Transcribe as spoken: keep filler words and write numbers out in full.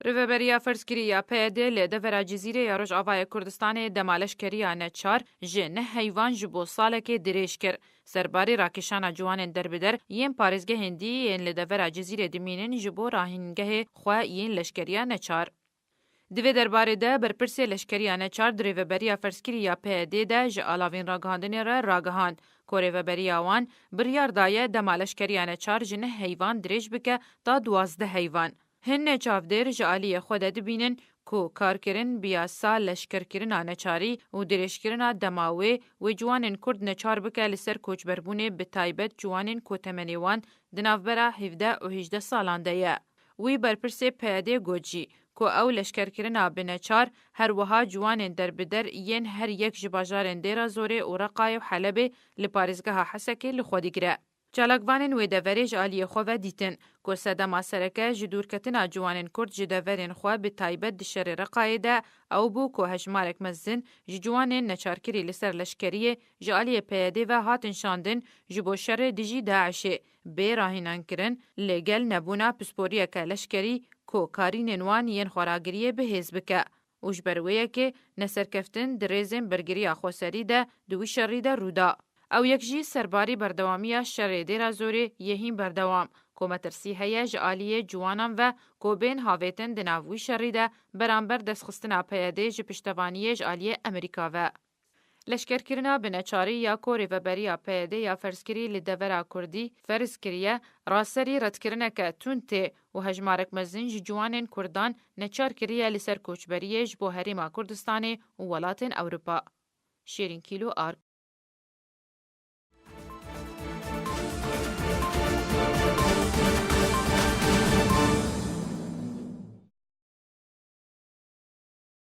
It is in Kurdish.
Rêveberiya ferzkirî ya P Y D li devera Cizîrê ya Rojavayê Kurdistanê dema leşkeriya neçar ji neh heyvan ji bo salekê dirêj kir. Serbarî rakişana ciwanên derbider yên parêzgehên dî yên li devera Cizîrê dimînin ji bo rahîngehê xwe yên leşkeriya neçar. Di vê derbarê de berpirsê leşkeriya neçar di rêveberiya ferzkirî ya P Y D de ji alavên ragihandinê re ragihand ku rêveberiya wan biryar daye dema leşkeriya neçar ji neh heyvan dirêj bike ta duwazdeh heyvan. Hin neçavdêr ji aliyê xwe de dibînin ku karkirin bi yasa leşkerkirina neçarî û dirêjkirina dema wê wê ciwanên Kurd neçar bike li ser koçberbûnê, bi taybet ciwanên ku temenê wan di navbera hevdeh û hejdeh salan de ye. Wî berpirsê P Y D got jî ku ew leşkerkirina bi neçar her wiha ciwanên derbider yên her yek ji bajarên Dêra Zorê û Reqayê û Helebê li parêzgeha Hesekê li xwe digire. Çalakvanên wê deverê ji aliyê xwe ve dîtin ku sedema sereke ji dûrketina ciwanên Kurd ji deverên xwe, bi taybet di şerê Reqayê de, ew bû ku hejmarek mezin ji ciwanên neçarkirî li ser leşkeriyê ji aliyê P Y D ve hatin şandin ji bo şerê dijî DAIŞê bê rahînankirin, li gel nebûna pisporiyeke leşkerî ku karînên wan yên xweragiriyê bi hêz bike û ji ber wê yekê neserkeftin di rêzên bergiriya xweserî de di wî şerî de rû da. Ew yek jî serbarî berdewamiya şerê Dêra Zorê yê hîn berdewam, ku metirsî heye ji aliyê ciwanan ve ku bên havêtin di nav wî şerî de beramber destxistina P Y D ji piştevaniyê ji aliyê Amerîka ve. Leşkerkirina bi neçarî ya ku rêveberiya P Y D ya ferzkirî li devera Kurdî ferz kiriye, raserî redkirineke tund tê û hejmarek mezin ji ciwanên Kurdan neçar kiriye li ser koçberiyê ji bo Herêma Kurdistanê û welatên Ewropa. Şêrîn Kîlo, Ark.